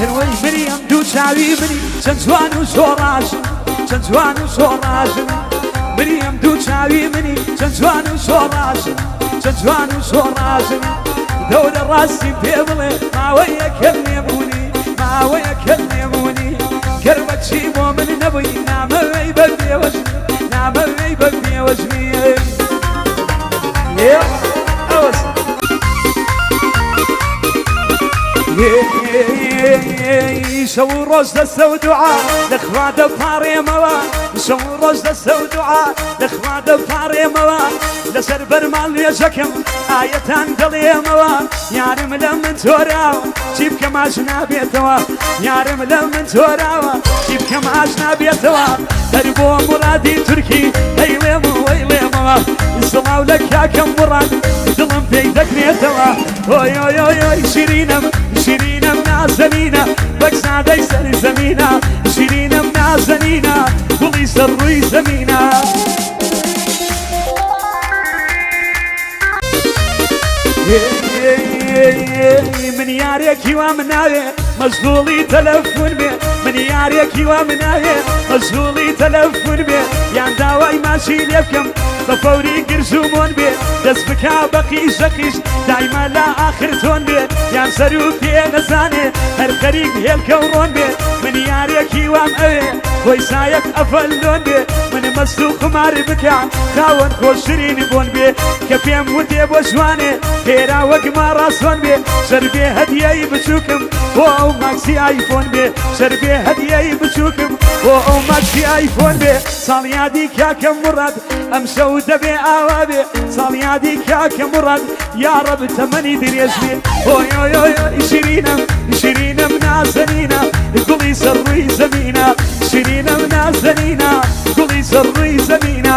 هەروەی منی ئەم دوو چاوی منی چەند جوان و زۆڕاژن، چەند جوان و زۆڕاژن. منی ئەم دوو چاوی منی چەند جوان و زۆڕاژن، چەند جوان و زۆڕاژن. دەورە ڕاستیم پێ بڵێ ماوەیەکەم نێبوونی، ماوەیەکەم نێبوونی. گەر بەچی بۆ من نەبووی نامەوێی بە بێوەژنی، نامەوێی بە بێوەژنی. ئەوەس. شەو و ڕۆژ دەسە و دوعا لەخوا دەپاڕێمەوە، شەو و ڕۆژ دەسە و دوعا لەخوا دەپاڕێمەوە. لەسەر بەرماڵ نوێژەکەم ئایەتان دەڵێمەوە. یارم لە من تۆراوە چی بکەم ئاش نابێتەوە، یارم لە من تۆراوە چی بکەم ئاش نابێتەوە. هەر بۆ مڕادی تورکی ئەیڵێم و ئەیڵێمەوە. سڵاو لە کاکەم مڕاد دڵم پێی دەکرێتەوە. ئۆی ئۆی ئۆی ئۆی شیرینم، شیرینم نازەنینە، وەک زادەی سەر زەمینە. شیرینم نازەنینە، گوڵی سەر ڕووی زەمینە. من یارێکی وا مناوێ مەشغوڵی تەلەفۆن بێ، من یارێکی وا مناوێ مەشغوڵی تەلەفۆن بێ. یان داوای ماشی لێ بکەم بە فەوری گرژ و مۆن بێ، دەست بکا بە قیژە قیژ دایمە لا ئاخر تۆن بێ. یان سەر و پێ نەزانێ هەر خەریک هێلکە و ڕۆن بێ. من یارێکی وام ئەوێ خۆی سایەق ئەفەلۆن بێ. من مەست و خومار بکا خاوەن خۆشترین بۆن بێ. کە پێم وتێ بۆ جوانێ خێرا وەک ماڕاسۆن بێ. شەربێ هەدیەی بچووکم بۆ ئەو ماکسی ئایفۆن بێ، شەربێ هەدیەی بچووکم بۆ ئەو ماکسی ئایفۆن بێ. ساڵیادی کاکە مڕاد ئەمشەو دەبێ ئاوا بێ، ساڵیادی کاکە مڕاد یاڕەب تەمەنی درێژ بێ. ئۆی ئۆی ئۆی ئۆی شیرینم، شیرینم نازەنینە، گوڵی سەر ڕووی زەمینە. شیرینم نازەنینە، گوڵی سەر ڕووی زەمینە.